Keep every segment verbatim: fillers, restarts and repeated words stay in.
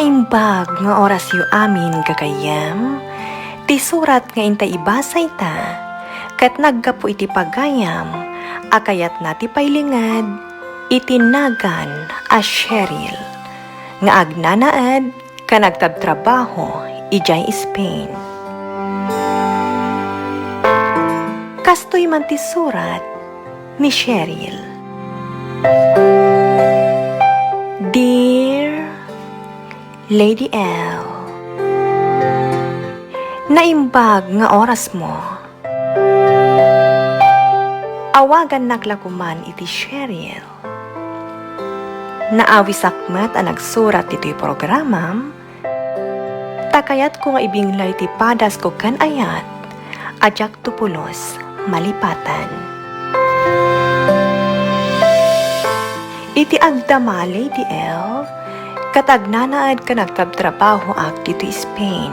Naimbag nga orasyo amin, gagayyem. Ti surat nga inta ibasa ita, ket naggapu iti pagayam a kayatna ti pailinged iti nagan a Cheryl, nga agnanaed ken agtabtrabaho idiay Spain. Kastoy man ti surat ni Cheryl. Dear Lady L, naimbag nga orasmo. Awagannak la koman iti Cheryl. Naawisak met a nagsurat ditoy programam, ta kayatko nga ibinglay ti padasko ken ayat a diak to pulos malipatan. Iti agdama, Lady L, ket agnanaed ken agtabtrabahoak ditoy Spain.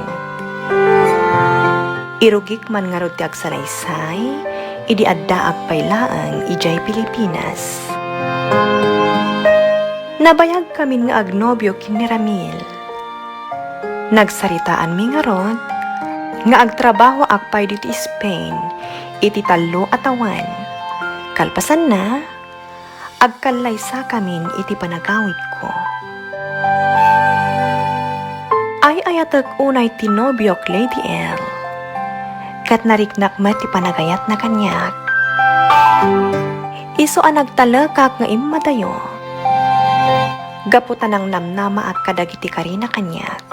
Irugik man ngarud ti agsalaysay idi addaak pay laeng idiay Pilipinas. Nabayagkamin nga agnobio ken ni Ramil. Nagsaritaanmi ngarud nga agtrabahoak pay ditoy Spain iti tallo a tawen. Kalpasanna, agkallaysakamin iti panagawidko. Ay-ayatek unay ti nobiok, Lady L, ket nariknak met ti panagayatna kaniak. Isu a nagtalekak nga immadayo gapu ta nangnamnamaak kadagiti karina kaniak.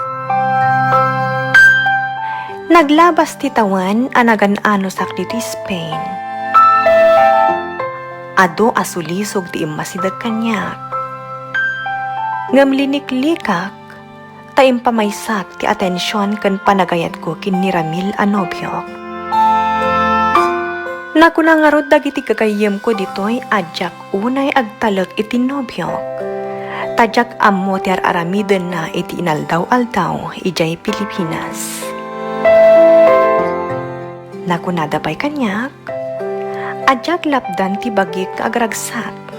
Naglabas ti tawen a nagan-anosak ditoy Spain. Adu a sulisog ti immasideg kaniak. Ngem liniklikak ta impamaysak ti atension ken panagayatko ken ni Ramil a nobiok. Nakuna ngarud dagiti gagayyemko ditoy a diak unay agtalek iti nobiok, ta diak ammo ti ar-aramidenna iti inaldaw-aldaw idiay Pilipinas. Nakunada pay kaniak a diak lapdan ti bagik nga agragsak,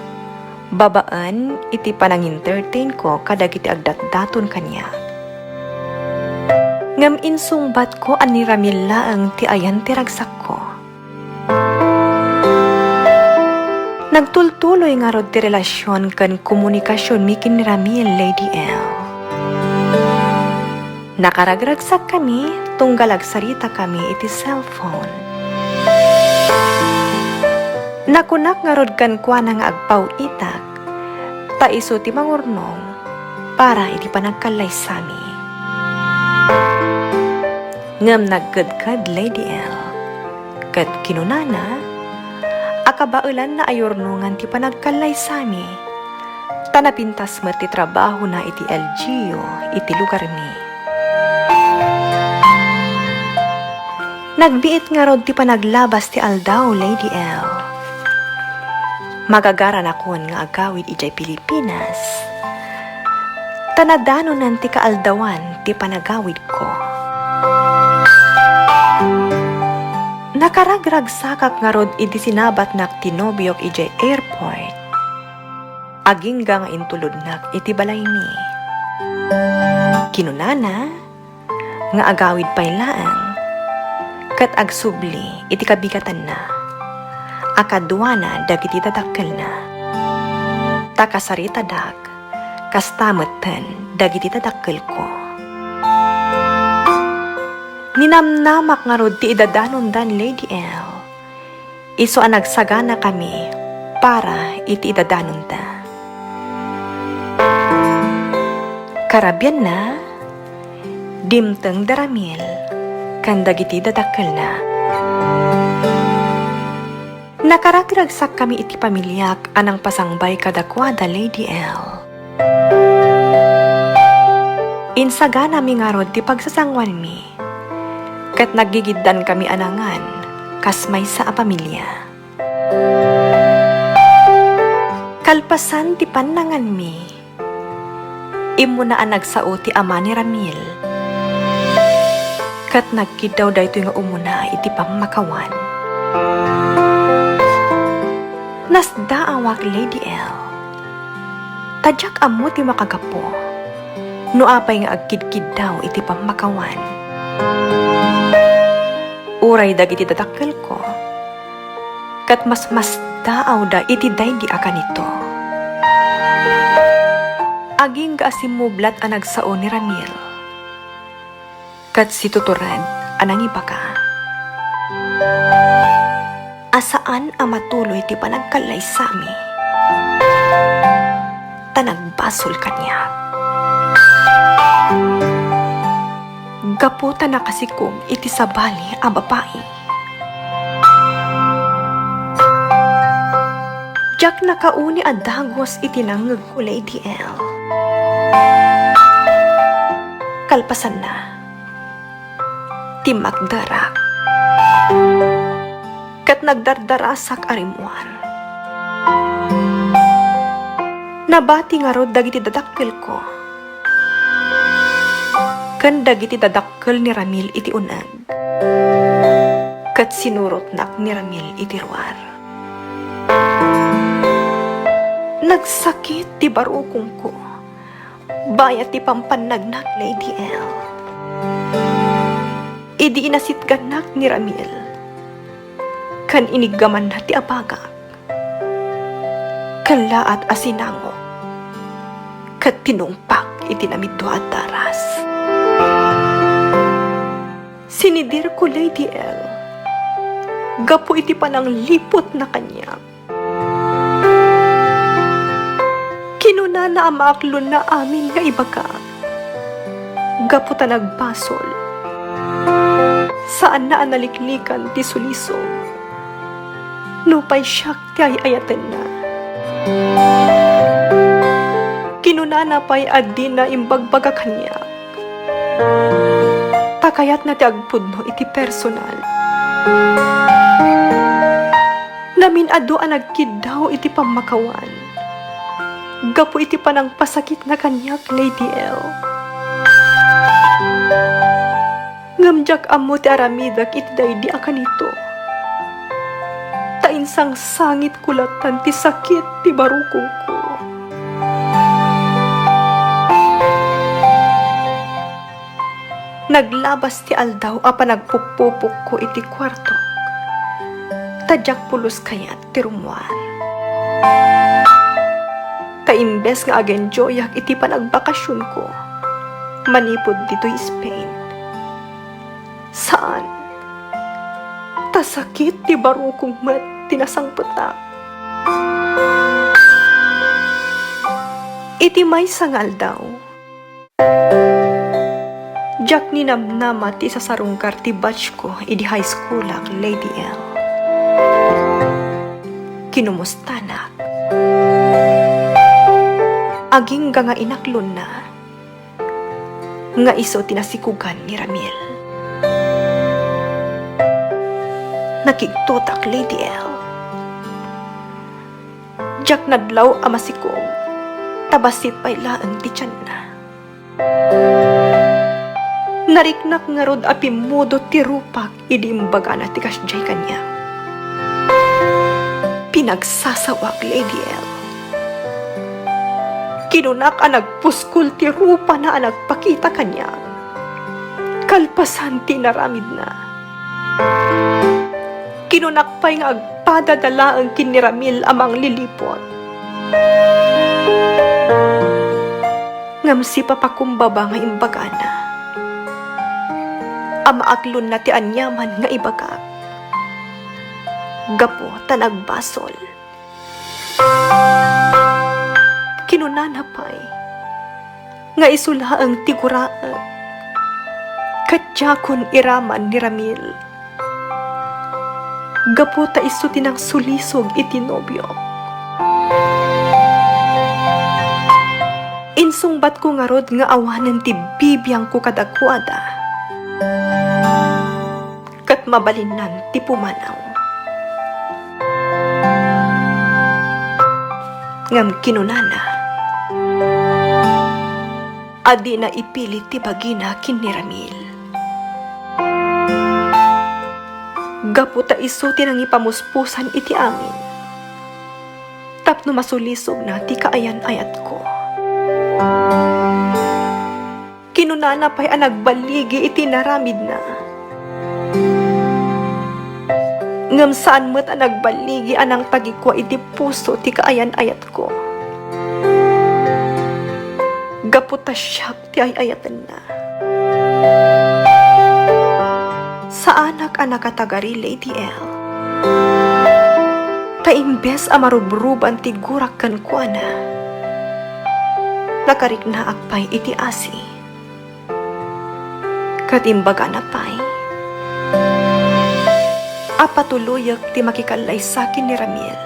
babaen iti panangentertainko kadagiti agdatdaton kaniak. Ngem insungbatko a ni Ramil laeng ti ayan ti ragsakko. Nagtultuloy ngarud ti relasion ken komunikasionmi ken ni Ramil, Lady L. Nakaragragsakkami tunggal agsaritakami iti cellphone. Nakunak ngarud kenkuana nga agpaw-itak, ta isu ti mangurnong para iti panagkallaysami. Ngem nagkedked, Lady L, ket kinunana a kabaelanna a yurnongan ti panagkallaysami, ta napintas met ti trabahona iti L G U iti lugarmi. Nagbiit ngarud ti panaglabas ti aldaw, Lady L. Magagaranakon nga agawid idiay Pilipinas, ta nadanonen ti kaaldawan ti panagawidko. Nakaragragsakak ngarud idi sinabatnak ti nobiok idiay airport. Agingga nga intulodnak iti balaymi. Kinunana nga agawid pay laeng ket agsubli iti kabigatanna a kaduana dagiti dadakkelna. Ta kasaritadak, kasta metten dagiti dadakkelko. Ninamnamak ngarud ti idadanondan, Lady L. Isu a nagsaganakami para iti idadanonda. Karabianna, dimteng da Ramil ken dagiti dadakkelna. Nakaragragsakkami iti pamiliak a nangpasangbay kadakuada, Lady L. Insaganami ngarud ti pagsasangoanmi, ket naggigiddankami a nangan kas maysa a pamilia. Kalpasan ti pannanganmi, immuna a nagsao ti ama ni Ramil, ket nagkiddaw daytoy nga umuna iti pammakawan. Nasdaawak, Lady L, ta diak ammo ti makagapu. No apay nga agkidkiddaw iti pammakawan, uray dagiti dadakkelko, ket masmasdaawda iti daydi a kanito. Agingga a simmublat a nagsao ni Ramil, ket situtured a nangibaga a saan a matuloy ti panagkallaysami, ta nagbasol kaniak. Gapu ta nakasikog iti sabali a babai, diak nakauni a dagus iti nangngegko, Lady L. Kalpasanna, timmakderak ket nagdardarasak a rimmuar. Nabati ngarud dagiti dadakkelko ken dagiti dadakkel ni Ramil iti uneg, ket sinurotnak ni Ramil iti ruar. Nagsakit ti barukongko bayat ti pampannagnak, Lady L, idi inasitgannak ni Ramil ken iniggamanna ti abagak. Kellaat a sinangok ket tinungpak iti namidua a daras. Sinidirko, Lady L, gapu iti panangliputna kaniak. Kinunana a maaklonna amin nga ibagak, gapu ta nagbasol. Saanna a naliklikan ti sulisog. Nupay siak ti ay-ayatenna. Kinunana pay a dina imbagbaga kaniak, ta kayatna ti agpudno iti personal. Namin-adu a nagkiddaw iti pammakawan gapu iti panangpasakitna kaniak, Lady L. Ngem diak ammo ti aramidek iti daydi a kanito, ta insangsangitko latan ti sakit ti barukongko. Naglabas ti aldaw a panagpuppupokko iti kuartok, ta diak pulos kayat ti rummuar. Ta imbes nga agenjoyak iti panagbakasionko manipud ditoy Spain, saan, ta sakit ti barukong met ti nasangpetak. Iti maysa nga aldaw, diak ninamnama ti isasarungkar ti batchko idi high schoolak, Lady L. Kinumustanak. Agingga nga inaklonna nga isu ti nasikogan ni Ramil. Nakigtotak, Lady L. Diak nadlaw a masikog, ta bassit pay laeng ti tianna. Nariknak ngarud a pimmudo ti rupak idi imbagana ti kasdiay kaniak. Pinagsasawak, Lady L. Kinunak a nagpuskol ti rupana a nagpakita kaniak kalpasan ti inaramidna. Kinunak pay nga agpadada laeng ken ni Ramil a mangliliput. Ngem sipapakumbaba nga imbagana a maaklonna ti aniaman nga ibagak gapu ta nagbasol. Kinunana pay nga isu laeng ti guraek ket diakon iraman ni Ramil gapu ta isu ti nangsulisog iti nobiok. Insungbatko ngarud nga awanen ti bibiangko kadakuada ket mabalinnan ti pumanaw. Ngem kinunana a dina ipilit ti bagina ken ni Ramil. Gapu ta isu ti nangipamuspusan iti amin tapno masulisogna ti kaayan-ayatko. Kinunana pay a nagballigi iti inaramidna. Ngem saan met a nagballigi a nangtagikua iti puso ti kaayan-ayatko. Gapu ta siak ti ay-ayatenna. Saanak a nakatagari, Lady L. Ta imbes a marubruban ti gurak kenkuana, nakariknaak pay iti asi. Ket imbagana pay a patuloyek ti makikallaysa ken ni Ramil.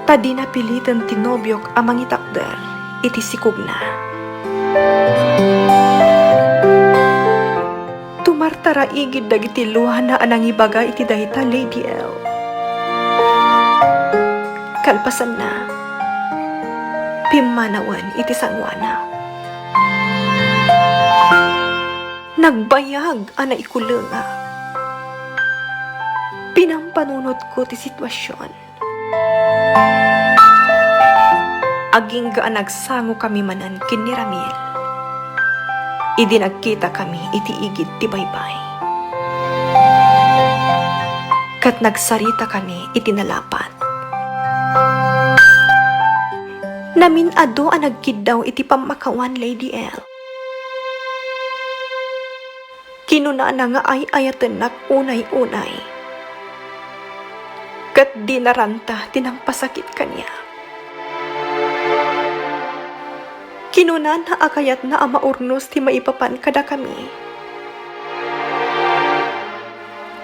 Ta dina piliten ti nobiok a mangitakder iti sikogna. Tumartaraigid dagiti luana a nangibaga iti dayta, Lady L. Kalpasanna, pimmanawen iti sangoanak. Nagbayag a naikulengak. Pinampanunotko ti sitwasion. Agingga a nagsangokami manen ken ni Ramil idi nagkitakami iti igid ti baybay. Ket nagsaritakami iti nalapat. Namin-adu a nagkiddaw iti pammakawan, Lady L. Kinunana nga ay-ayatennak unay-unay, ket dina ranta ti nangpasakit kaniak. Kinunana a kayatna a maurnos ti maipapan kadakami.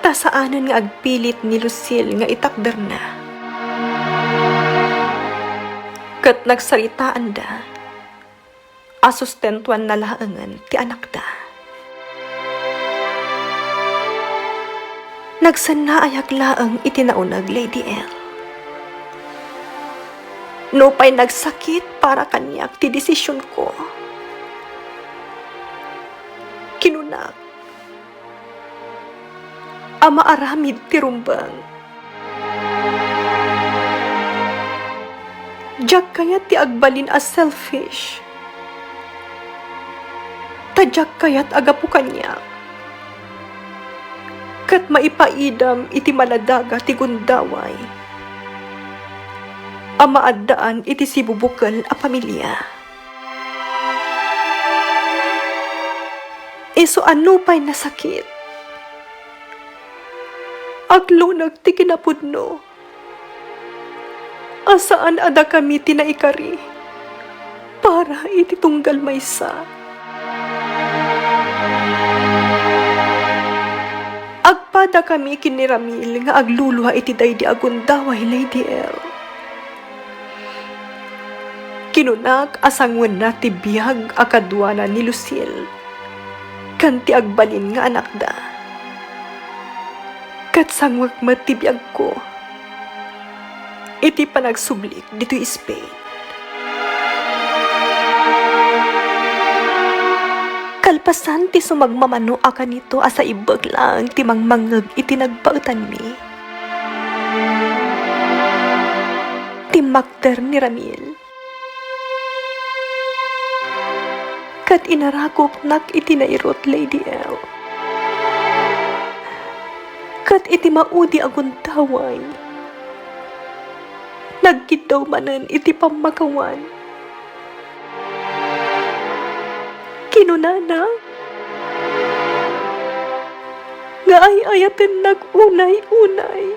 Ta saanen nga agpilit ni Lucille nga itakderna. Ket nagsaritaanda a sustentuanna laengen ti anakda. Nagsannaayak laeng iti nauneg, Lady L. Nupay nagsakit para kaniak ti desisionko, kinunak a maaramid ti rumbeng. Diak kayat ti agbalin a selfish. Ta diak kayat a gapu kaniak ket maipaidam iti maladaga ti gundaway a maaddaan iti sibubukel a pamilia. Isu a nupay nasakit, aglunek ti kinapudno a saan a dakami ti naikari para iti tunggal maysa. Agpadakami ken ni Ramil nga aglulua iti daydi a gundaway, Lady L. Kinunak a sanguenna ti biag a kaduana ni Lucille ken ti agbalin nga anakda. Ket sanguek met ti biagko iti panagsublik ditoy Spain. Kalpasan ti sumagmamano a kanito a saibbek laeng ti mangmangngeg iti nagbaetanmi. Timmakder ni Ramil. Ket inarakupnak iti nairut, Lady L. Ket iti maudi a gundaway, nagkiddaw manen iti pammakawan. Kinunana nga ay-ayatennak unay-unay.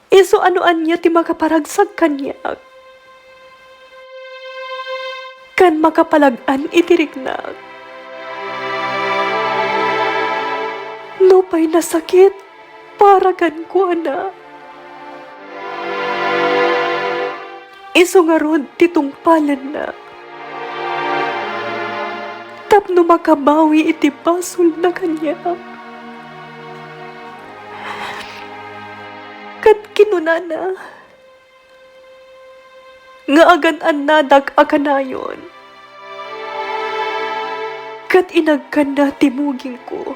Isu a no ania ti makaparagsak kaniak ken makapalag-an iti riknak. Nupay nasakit para kenkuana, isu ngarud ti tungpalenna tapno makabawi iti basolna kaniak. Ket kinunana nga agan-annadak a kanayon, ket inagkanna ti mugingko.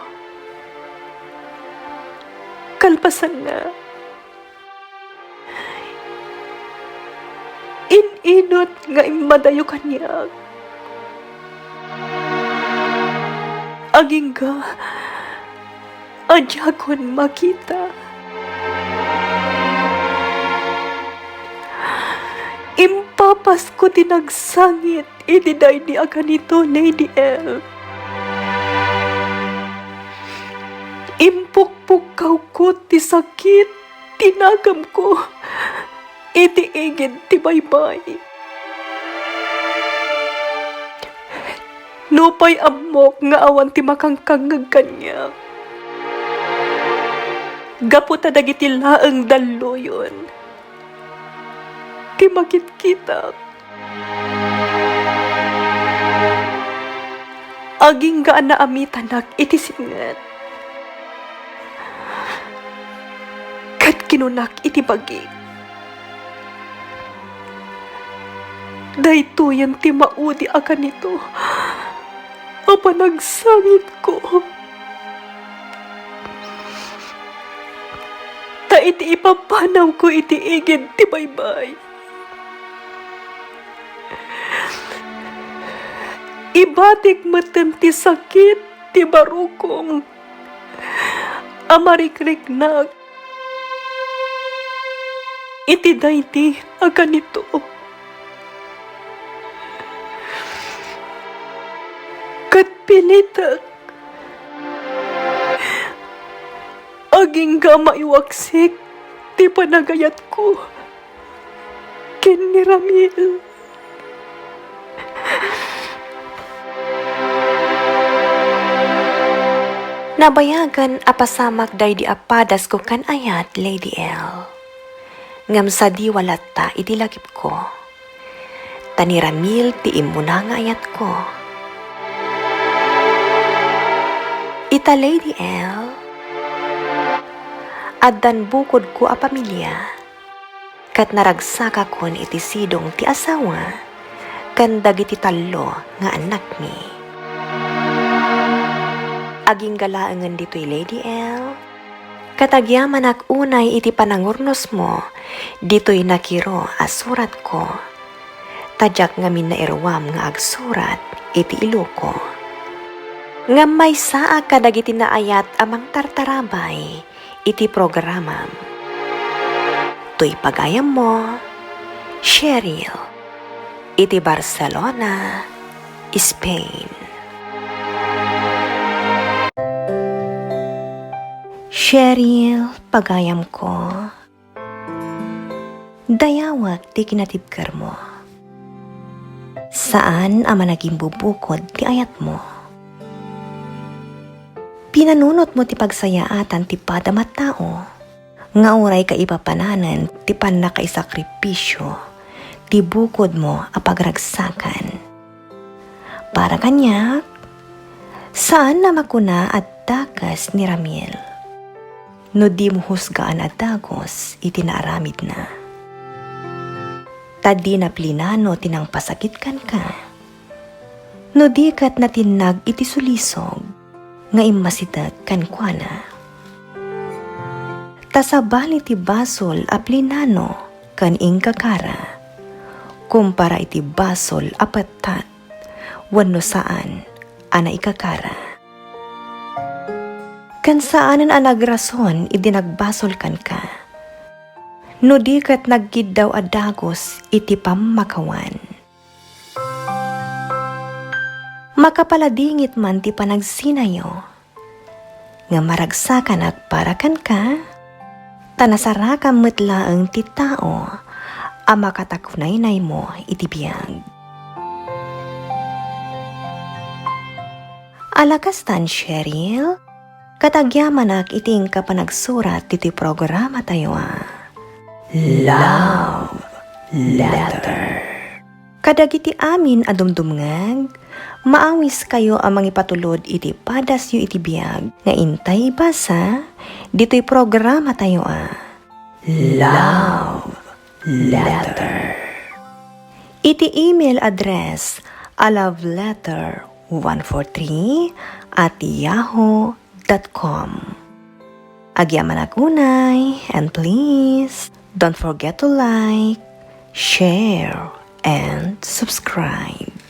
Kalpasanna, Inut nga immadayo kaniak. Agingga a diakon makita. Impapasko ti nagsangit iti daydi a kanito, Lady L. Impukpukkawko ti sakit ti nagamko iti igid ti baybay. Nupay ammok nga awan ti makangkangngeg kaniak, gapu ta dagiti laeng dalluyon ti makitkitak. Agingga a naamitanak iti singet, ket kinunak iti bagik, "Daytoyen ti maudi a kanito a panagsangitko, ta iti ipapanawko iti igid ti baybay, ibatik metten ti sakit ti barukong a marikriknak iti daydi a kanito." Ket pilitek agingga maiwaksik ti panagayatko ken ni Ramil. Nabayagen a pasamak daydi a padasko ken ayat, Lady L. Ngem sadiwa latta iti lagipko. Ta ni Ramil ti immuna nga ayatko. Ita, Lady L, addan bukodko a pamilia, ket naragsakakon iti sidong ti asawa ken dagiti tallo nga annakmi. Agingga laengen ditoy, Lady L, ket agyamanak unay iti panangurnosmo ditoy nakiro a suratko, ta diak ngamin nairuam nga agsurat iti Iloko. Ngem maysaak kadagiti naayat a mangtartarabay iti programam. Toy pagayammo, Cheryl, iti Barcelona, Spain. Cheryl, pagayamko, dayawek ti kinatibkermo. Saan a managimbubukod ti ayatmo. Pinanunotmo ti pagsayaatan ti padam a tao, nga uray kaipapananen ti pannakaisakripisio ti bukodmo a pagragsakan. Para kaniak, saan a makuna a dakes ni Ramil no dimo husgaan a dagus iti naaramidna. Ta dina plinano ti nangpasakit kenka, no di ket natinnag iti sulisog nga immasideg kenkuana. Ta sabali ti basol a plinano ken inkakara, kumpara iti basol a pettat wenno saan a naikakara. Ken saanen a nagrason idi nagbasol kenka, no di ket nagkiddaw a dagus iti pammakawan. Makapaladingit man ti panagsinayo, nga maragsakanak para kenka, ta nasarakam met laeng ti tao a makatakunaynaymo iti biag. Ala kastan, Cheryl, ket agyamanak iti inka panagsurat ditoy programatayo a Love Letter. Kadagiti amin a dumdumngeg, maawiskayo a mangipatulod iti padasyo iti biag nga intay ibasa ditoy programatayo a Love Letter. Iti email address a love letter one four three at yahoo dot com. Agyamanak unay, and please, don't forget to like, share, and subscribe.